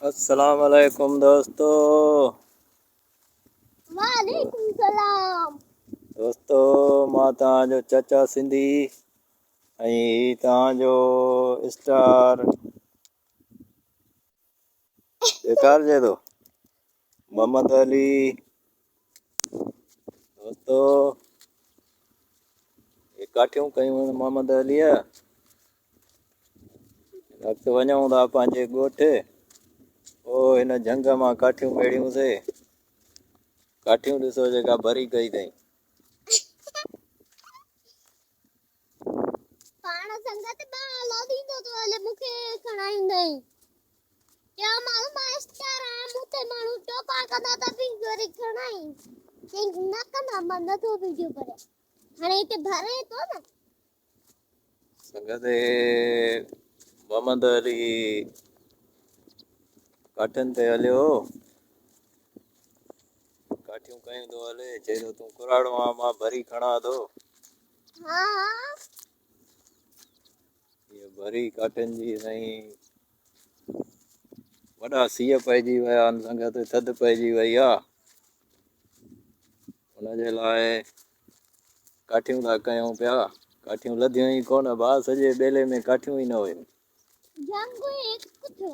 السلام عليڪم دوستو. وعليڪم سلام. دوستو مان توهان جو چاچا سنڌي ۽ هي توهان جو اسٽار ڏيکارجي ٿو محمد علي. دوستو هي ڪاٺيون ڪيون آهن محمد عليء. وقت وڃون ٿا پنهنجي ڳوٺ. او هن جهنگ مان ڪاٺيون ميڙيون سي. ڪاٺيون ڏسو جيڪا ڀري ڪئي اٿئي. پاڻ سنگت ٻان لوڌيندو ٿو هلي مون کي کڻائيندئي. چيو ماڻهو مان اسٽار آهيان مون تي ماڻهو ٽوڪا ڪندا ته به وري کڻائين. چيائين نه ڪندا مان نٿو ويڊيو ڀريان. هاڻي هتي ڀري ٿو نه. سنگت محمد علي ڪاٺين تي هليو ڪاٺيون ڪيون ٿو هلي. چئي ٿو تون ڪراڙو آن مان ڀري کڻان ٿو. ها هي ڀري ڪاٺين جي سائين. وڏا سيء پئجي ويا آهن سنگت، ٿڌ پئجي وئي آ. ان جي لاء ڪاٺيون ٿا ڪيون پيا. ڪاٺيون لڌيون ئي ڪونه ڀاء، سڄي ٻيلي ۾ ڪاٺيون ئي نه هيون. جنگ هڪ ٿيو.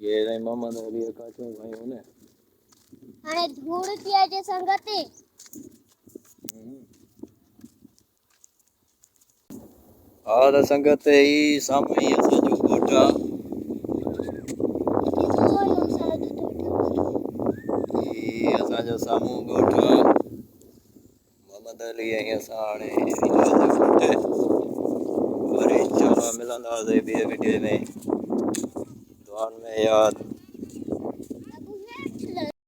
هي سائين محمد علي ڪاٺيون کنيون نه. هاڻي ڌوڙ ٿي اچي سنگت. ها ته سنگت هي سامهون ئي اسان جو ڳوٺ آ. هي اسان جو سامهون ڳوٺ آ. محمد علي ۽ اسان هاڻي وينداسين ڳوٺ. وري انشاء الله ملنداسين ٻئي وڊيو ۾. دعائن ۾ ياد.